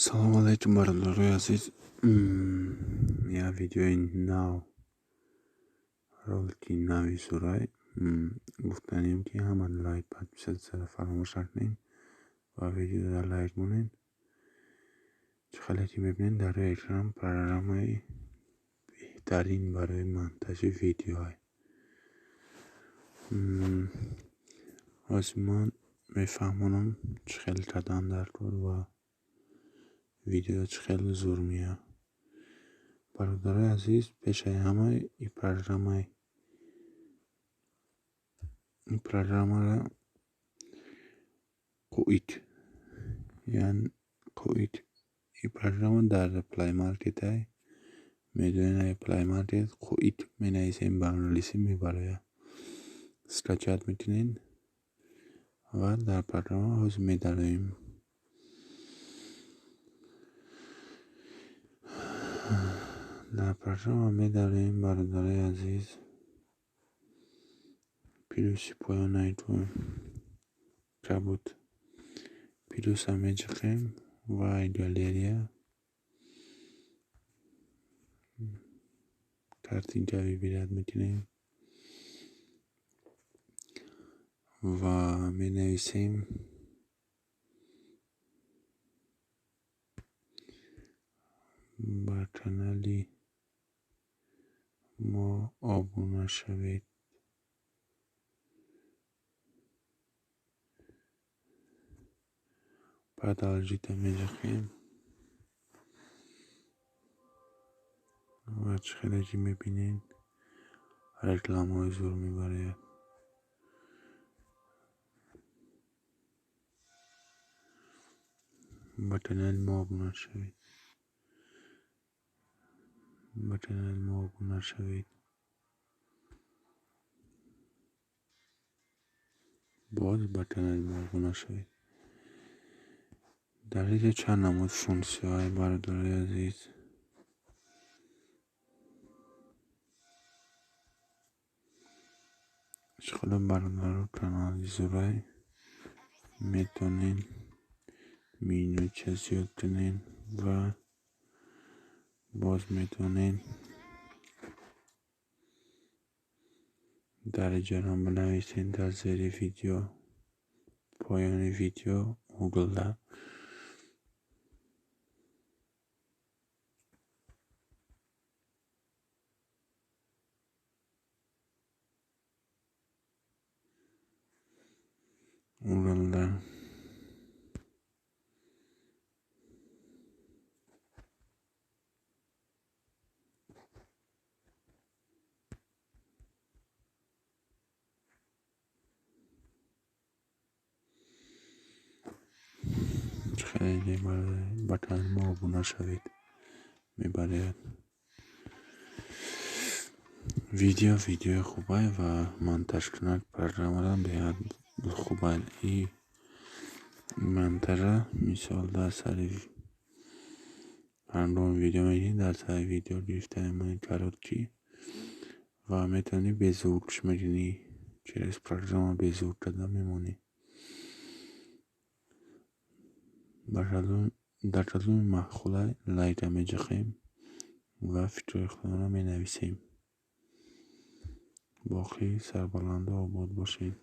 Салом алейкум, бародарои азиз. Як видеои нав, ролики нави Сурай. Гуфтанем, ки ҳама лайк, подписаться фаромӯш накунед ва видеоро лайк монед. Чӣ хеле ки мебинед, дар рӯи экран программаи беҳтарин барои монтажи видеоҳо. Ҳозир ман мефаҳмонам, чӣ хел кардан дар кор ва видео чӣ хел зур меояд. Бародарои азиз, пешаи ҳама ин программаро Quik, яъне Quik, ин программа дар Play Market ай. Медонед, Play Market Quik менависем, ба англисӣ мебарояд. Скачать мекунед ва дар программа ҳозир медароем. Дар программа медароем, бародарои азиз, плюси поёнаи кабуд плюса меҷиқем ва галерея картинка выбирать мекунем ва менависем «Ба канали мо обуна шавед». Продолжить меҷиқем ва чӣ хеле ки мебинед, рекламаҳои зур мебарояд. Ба канали мо обуна шавед, ба канали мо обуна шавед, боз ба канали мо обуна шавед. Дар инҷа чанд намуд функсияҳое, бародарои азиз. Ишқило, бародаро, канали Зурай, метавонед минутча зиёд кунед ва боз метавонед дар инҷаам бинависед, дар зери видео, поёни видео, углда. Углда хеле ба канали мо обуна шавед мебарояд. Видео видеои хубай ва монтажкунак программара беҳад хубай. И монтажа, мисол, дар сари ҳангоми видео мегирӣ, дар сари видео гирифта мемонӣ короткий ва метавонӣ без звукш мекунӣ, через программа без звук карда мемонӣ. Дар кадоми маъқулай, лайка меҷиқем ва фикрҳои худро менависем. Боқӣ сарбаланду обод бошед.